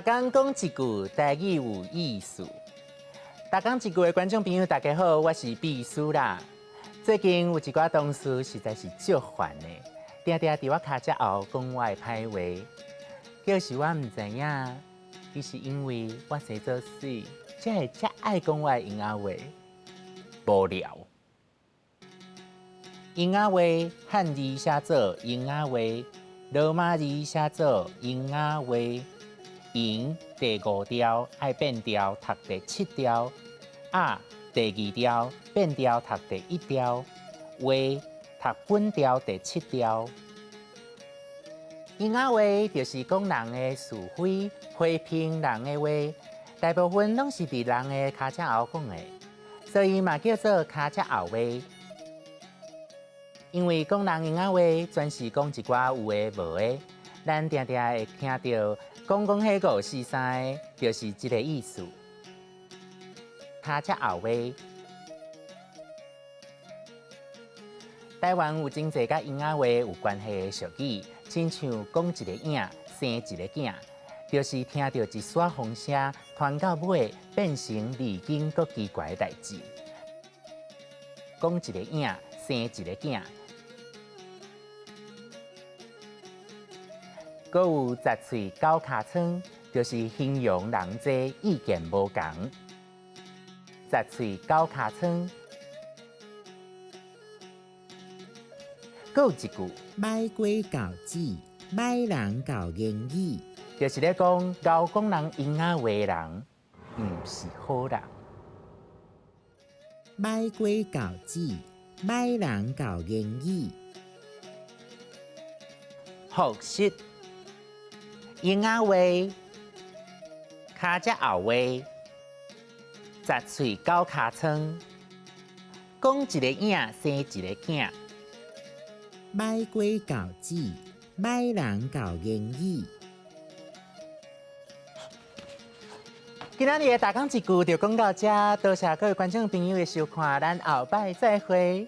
工講一句台語有意思。逐工一句的觀眾朋友，大家好，我是秘書啦。最近有一寡同事實在是足煩的，定定佇我跤脊後講我的歹話，就是我毋知影，伊是因為我生做媠，才會遮愛講我的閒仔話。無聊。閒仔話漢字寫做閒仔話，羅馬字寫做閒仔話。閒第五調愛變調讀第七調，仔第二調變調讀第一調，話讀本調第七調。閒仔話就是講人的是非，批評人的話，大部分攏是佇人的跤脊後講的，所以嘛叫做跤脊後話。因為講人閒仔話，專是講一寡有的無的，咱定定會聽著講講彼五四三的，就是這个意思。跤脊後話，台灣有真濟佮閒仔話有關係的俗語，親像講一个影，生一个囝，就是聽著一徙風聲，傳到尾變成離經閣奇怪的代誌。講一个影，生一个囝。閣有十喙九尻川，就是形容人這意見無仝。十喙九尻川。閣有一句，䆀雞咬舌，䆀人教言語，就是咧講𠢕講人閒仔話的人，毋是好人。䆀雞咬舌，䆀人教言語。複習。閒仔話，跤脊後話，十喙九尻川，講一个影，生一个囝。䆀雞咬舌，䆀人教言語。今仔日的逐工一句就講到遮，多謝各位觀眾朋友的收看，咱後擺再會。